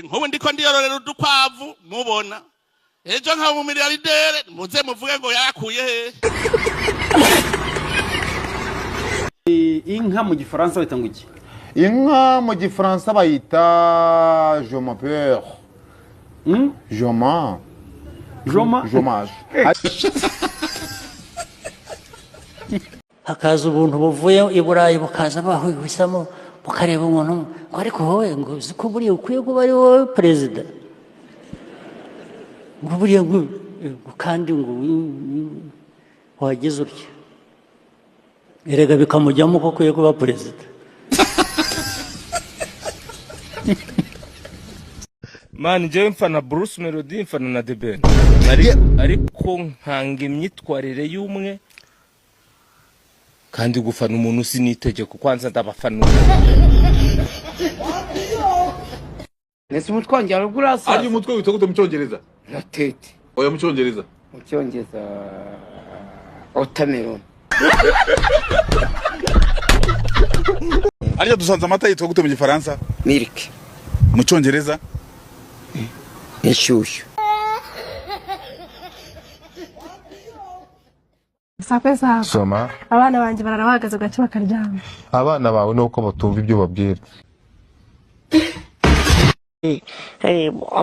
Nk'ubu ndiko ndiyororera udukwavu, mubona ejo nkaba umumiliyardere, muze muvuge ngo yakuye hehe? Inka mu Gifaransa bayita ngo iki? Inka mu Gifaransa bayita je m'appelle joma. Joma. Jomage. Hakaza ubuntu buvuye i Burayi, bukaza bahwisamo, bukareba umuntu ngo: "Ariko wowe, ngo uzi ko buriya ukwiye kuba ari wowe perezida?" Ngo buriya ngo kandi ngo wagize utya, erega bikamujyamo ko akwiye kuba perezida. Man, njyewe mfana Bruce Melody, mfana na The Ben, ariko nkanga imyitwarire y'umwe. Kandi gufana umuntu si n'itegeko, kwanza ndabafana. Ese umutwe wanjye warubwo urasaza? Arya umutwe witwa gute mu Cyongereza? Na tete. Oya, mu Cyongereza. Mu Cyongereza watermelon. Arya dusanze amata yitwa gute mu Gifaransa? Milk. Mu Cyongereza? Inshyushyu. Sakwe sakwe. Soma. Abana banjye barara bahagaze gake bakaryama. Abana bawe nuko batumva ibyo babwira.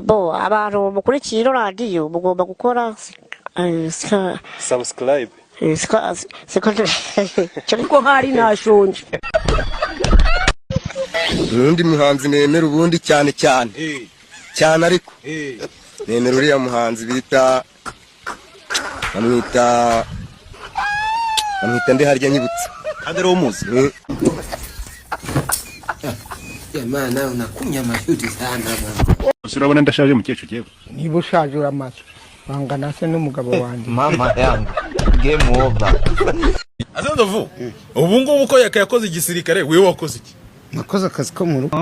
Bo abantu mukurikiye ino radiyo mugomba gukora Subscribe. Ariko hari nashonje. Urundi muhanzi nemera ubundi cyane cyane cyane, ariko nemera uriya muhanzi bita, bamwita ndi harya? Nyibutse. Kandi ari umuzi. Jamaa, unakunya mashuti sana bwana. Urabona ndashaje mukecuru yewe. Niba ushaje uramaze bangana se n'umugabo wanjye. Mama yangu, game over. Asandovu, ubu ngubu ko yaka yakoze igisirikare, wewe wakoze iki? Nakoze akazi ko mu rugo.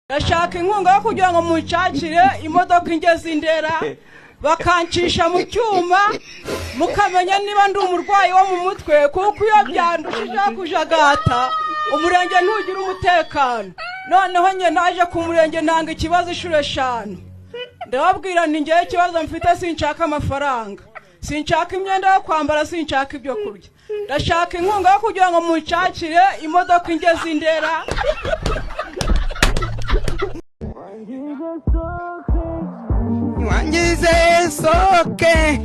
Ndashaka inkunga yo kugira ngo munshakire imodoka ingeze Indera, bakancisha mu cyuma, mukamenya niba ndi umurwayi wo mu mutwe, kuko iyo byandushijeho kujagata umurenge ntugira umutekano. Noneho njye naje ku murenge ntanga ikibazo inshuro 5, ndababwira nti: "Ngewe ikibazo mfite, sinshaka amafaranga, sinshaka imyenda yo kwambara, sinshaka ibyo kurya, ndashaka inkunga yo kugira ngo munshakire imodoka ingeze Indera." Wangize soke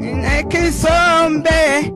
inteko isombe.